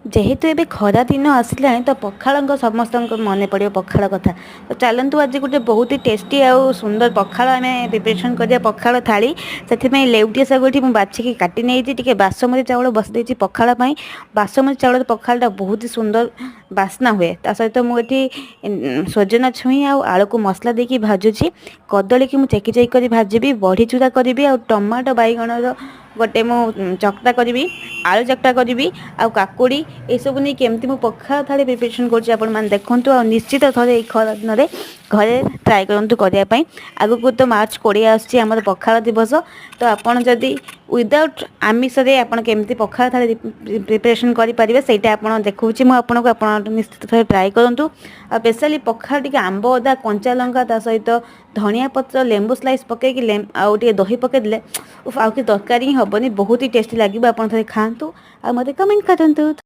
ଯେହେତୁ ଏବେ ଖରା ଦିନ ଆସିଲାଣି, ତ ପଖାଳଙ୍କ ସମସ୍ତଙ୍କ ମନେ ପଡ଼ିବ ପଖାଳ କଥା। ତ ଚାଲନ୍ତୁ, ଆଜି ଗୋଟେ ବହୁତ ହି ଟେଷ୍ଟି ଆଉ ସୁନ୍ଦର ପଖାଳ ଆମେ ପ୍ରିପାରେସନ୍ କରିବା, ପଖାଳ ଥାଳି। ସେଥିପାଇଁ ଲେଉଟିଆ ଶାଗ ଏଠି ମୁଁ ବାଛିକି କାଟି ନେଇଛି। ଟିକେ ବାସୁମତୀ ଚାଉଳ ବସି ଦେଇଛି ପଖାଳ ପାଇଁ। ବାସୁମତୀ ଚାଉଳରେ ପଖାଳଟା ବହୁତ ହି ସୁନ୍ଦର ବାସ୍ନା ହୁଏ। ତା ସହିତ ମୁଁ ଏଠି ସଜନା ଛୁଇଁ ଆଉ ଆଳୁକୁ ମସଲା ଦେଇକି ଭାଜୁଛି। କଦଳୀକି ମୁଁ ଚେକି ଚେକି କରି ଭାଜିବି, ବଢ଼ି ଚୁରା କରିବି ଆଉ ଟମାଟୋ ବାଇଗଣର ଗୋଟେ ମୁଁ ଚକଟା କରିବି, ଆଳୁ ଚକଟା କରିବି ଆଉ କାକୁଡ଼ି। ଏସବୁ ନେଇ କେମିତି ମୁଁ ପଖାଳ ଥାଳି ପ୍ରିପାରେସନ୍ କରୁଛି, ଆପଣମାନେ ଦେଖନ୍ତୁ ଆଉ ନିଶ୍ଚିତ ଥରେ ଏଇ ଖରା ଦିନରେ ଘରେ ଟ୍ରାଏ କରନ୍ତୁ କରିବା ପାଇଁ। ଆଗକୁ ତ ମାର୍ଚ୍ଚ 20 ଆସୁଛି, ଆମର ପଖାଳ ଦିବସ। ତ ଆପଣ ଯଦି ୱିଦାଉଟ୍ ଆମିଷରେ ଆପଣ କେମିତି ପଖାଳ ଥାଳି ପ୍ରିପାରେସନ୍ କରିପାରିବେ, ସେଇଟା ଆପଣ ଦେଖାଉଛି ମୁଁ ଆପଣଙ୍କୁ। ଆପଣ ନିଶ୍ଚିତ ଥରେ ଟ୍ରାଏ କରନ୍ତୁ। ଆଉ ସ୍ପେଶାଲି ପଖାଳ ଟିକେ ଆମ୍ବ ଅଦା, କଞ୍ଚା ଲଙ୍କା, ତା ସହିତ ଧନିଆ ପତ୍ର, ଲେମ୍ବୁ ସ୍ଲାଇସ୍ ପକାଇକି ଆଉ ଟିକେ ଦହି ପକାଇଦେଲେ, ଉଫ୍, ଆଉ କିଛି ଦରକାର ହିଁ ହେବନି। ବହୁତ ହି ଟେଷ୍ଟି ଲାଗିବ। ଆପଣ ଥରେ ଖାଆନ୍ତୁ ଆଉ ମୋତେ କମେଣ୍ଟ କରନ୍ତୁ।